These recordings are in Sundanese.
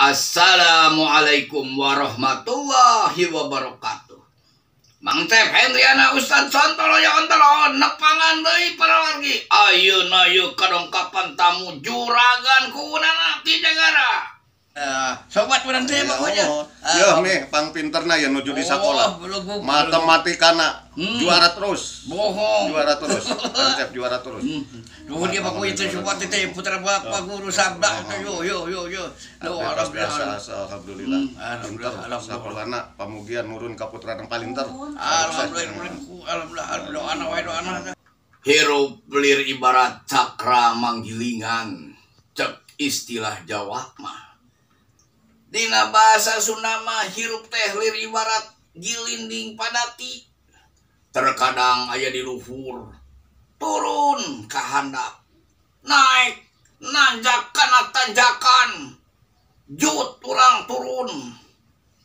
Assalamualaikum warahmatullahi wabarakatuh. Mang Cep Hendriana Ustad Sontoloyo Ontolo nepangan deui para wargi. Ayeuna ieu kadongkapan tamu juragan kuunana ti Jagara. Sobat urang teh pokoknya. Yo nih, pang pinterna ya nuju di sekolah. Oh, Matematikana juara terus. Bohong. Juara terus. Konsep juara terus. Nuhun dia baku itu sobat itu putra bapak guru sabda itu yo yo yo yo. Yo alhamdulillah. Alhamdulillah. Alhamdulillah. Sakolana pamugian nurun ka putra nang palinter. Alhamdulillah. Alhamdulillah. Alhamdulillah anak wae doa anak. Hirup lir ibarat cakra manggilingan, cek istilah Jawa mah. Dina bahasa Sunda mah hirup teh lir ibarat gilinding padati. Terkadang aya di luhur, turun ka handap, naik nanjak kana tanjakan, jut urang turun.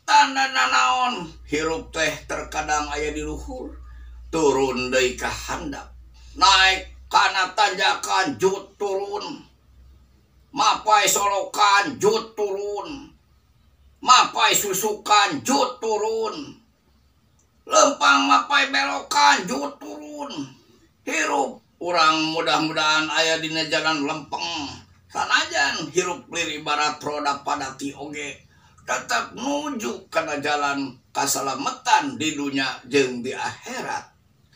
Tanda nanaon hirup teh terkadang aya di luhur, turun deui ka handap, naik kana tanjakan, jut turun, mapai solokan, jut turun, mapai susukan, jut turun, lempang mapai belokan, jut turun. Hirup urang mudah-mudahan aya dina jalan lempeng, sanajan hirup lir ibarat roda padati oge tetap nuju kana jalan kasalamatan di dunia jeung di akhirat.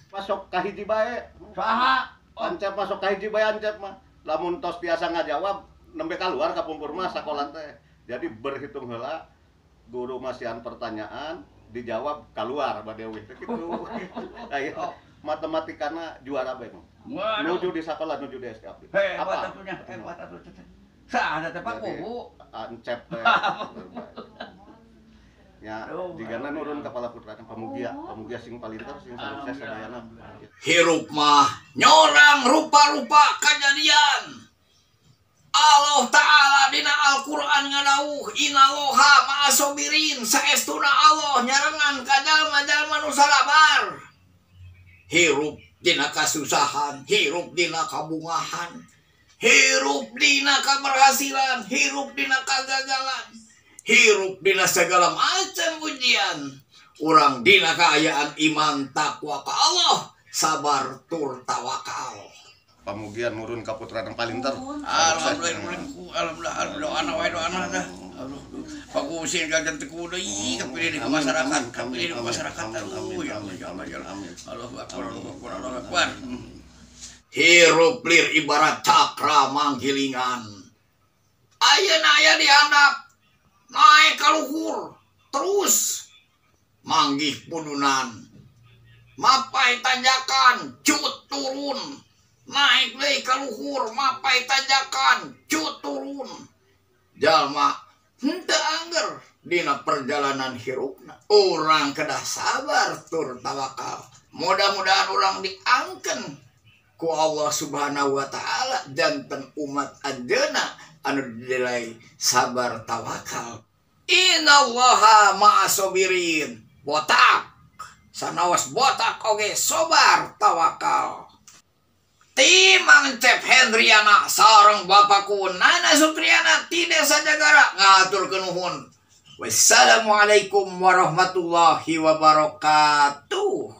Masuk ka hiji bae. Saha? Ancep masuk ka hiji bae ancep mah. Lamun tos biasa ngajawab nembe kaluar ka pungkur mah sakola teh. Jadi berhitung heula guru masihan pertanyaan dijawab keluar bade weh kitu. Aya matematikana juara bae mah. Nuju di sekolah nuju di SD. Hebat atuh nya, hebat atuh. Saha teh Pak Kubu? Ancep teh. Ya, jigana nurun kepala putra pamugia, pamugia sing palinter sing sukses sadayana. Hirup mah nyorang rupa-rupa kejadian. Allah Ta'ala dina Al-Qur'an ngadawuh inalloha ma'asobirin, saestuna Allah nyarengan ka jalma-jalma nu sabar. Hirup dina kasusahan, hirup dina kabungahan, hirup dina keberhasilan, hirup dina kegagalan, hirup dina segala macam ujian. Urang dina kaayaan iman takwa ka Allah, sabar tur tawakal. Pamugian nurun ka putra nang palinter. Alhamdulillah, alhamdulillah, alhamdulillah anak wae doa anak dah. Pagusin gagan teku deui kapilih di masyarakat, kapilih di masyarakat. Aduh, ya Allah, ya Allah, ya Allah. Allahu akbar, Allahu akbar, Allahu akbar. Hirup lir ibarat cakra manggilingan. Ayeuna aya di handap, naik ka luhur, terus manggih pudunan, mapai tanjakan, cut turun. Naik deui ka luhur, mapai tanjakan, cut turun. Jalma henteu angger dina perjalanan hirupna. Urang kedah sabar tur tawakal. Mudah-mudahan urang diangken ku Allah Subhanahu wa taala janten umat anjeunna anu dinilai sabar tawakal. Innallaha ma'asobirin. Botak sanaos botak oge sabar tawakal. Ti Mang Cep Hendriana sareng bapakku Nana Sutriana ti Desa Jagara ngaturkeun nuhun. Wassalamualaikum warahmatullahi wabarakatuh.